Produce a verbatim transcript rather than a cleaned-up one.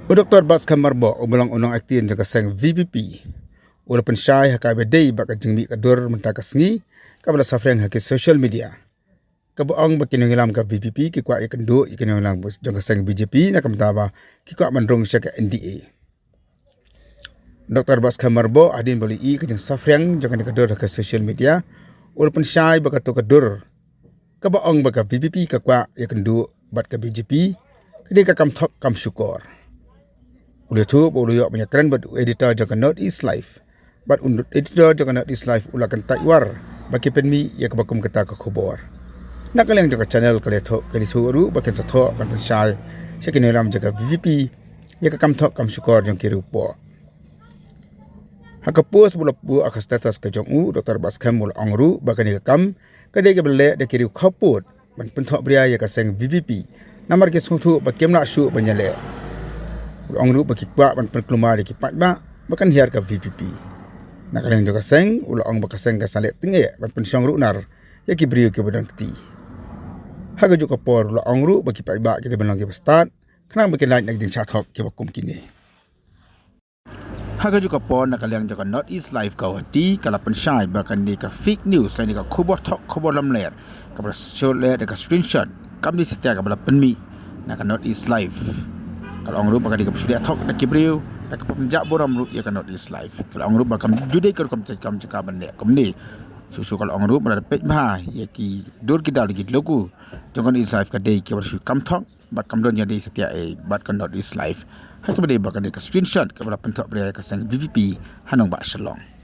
U Doktor Batskhem Myrboh, uba long u nongaktian jong ka seng VPP, u la pynshai ha kaba ïadei bad ka jingmih ka dur mynta ka sngi kaba la saphriang ha ki social media, kaba ong ba ki nongïalam ka VPP ki kwah ïakynduh ïa ki nongïalam jong ka seng BJP na ka bynta ba ki kwah ban rung sha ka NDA. Doktor Batskhem Myrboh, hadien ba u la ïohi ka jingsaphriang jong kane ka dur ha ka social media, u la pynshai ba kato ka dur kaba ong ba ka VPP ka kwah ïakynduh bad ka BJP ka dei ka kam thok kam shukor. U la ïathuh ba u la ïoh ban ïakren bad u editor jong ka North East Live, bad u editor jong ka North East Live u la kyntait war ba ki pynmih ïa kaba kum kata ka khubor. Na ka liang jong ka channel ka la ïathuh, ka la ïathuh ruh ba kin sa thoh ban pynshai sha ki nongïalam jong ka VPP ïa ka kam thok kam shukor jong ki ruh. Ha ka post ba u la buh ha ka status ka jong u, Doktor Batskhem u la ong ruh ba kane ka kam ka dei kaba leh da ki riew khawpud ban pynthohbria ïa ka seng VPP, namar ki sngewthuh ba kim lah shuh ban ïaleh. U la ong ruh ba ki kwah ban pynkulmar ïa ki paidbah ba kan hiar ka VPP. Na ka liang jong ka seng, u la ong ba ka seng kan sa leh tyngeh ban pynshong ruh nar ïa ki briew kiba don kti. Ha kajuh ka por u la ong ruh ba ki paidbah ki dei ban long kiba stad khnang ba kin lait na ki jingshah thok kiba kum kine. Ha kajuh ka por, na ka liang jong ka North East Live Guwahati ka la pynshai ba kane ka fake news lane ka khubor thok khubor lamler kaba la shot leh da ka screenshot kam dei satia kaba la pynmih na ka North East Live. Ka la ong ruh ba ka dei kaba shu leh thok da ki briew da kaba pynjah burom ruh ïa ka North East Live. Ka la ong ruh ba kam ju dei ka rukom jait kam jong ka ban leh kumne. Shuh shuh ka la ong ruh ba lada peit bha ïa ki dur ki dar ki logo jong ka North East Live ka dei kaba shu kam thok bad kam don ïa dei satia ei bad ka North East Live. Ha kaba dei ba kane ka screenshot kaba la pynthohbria ïa ka seng VPP ha nongbah Shillong.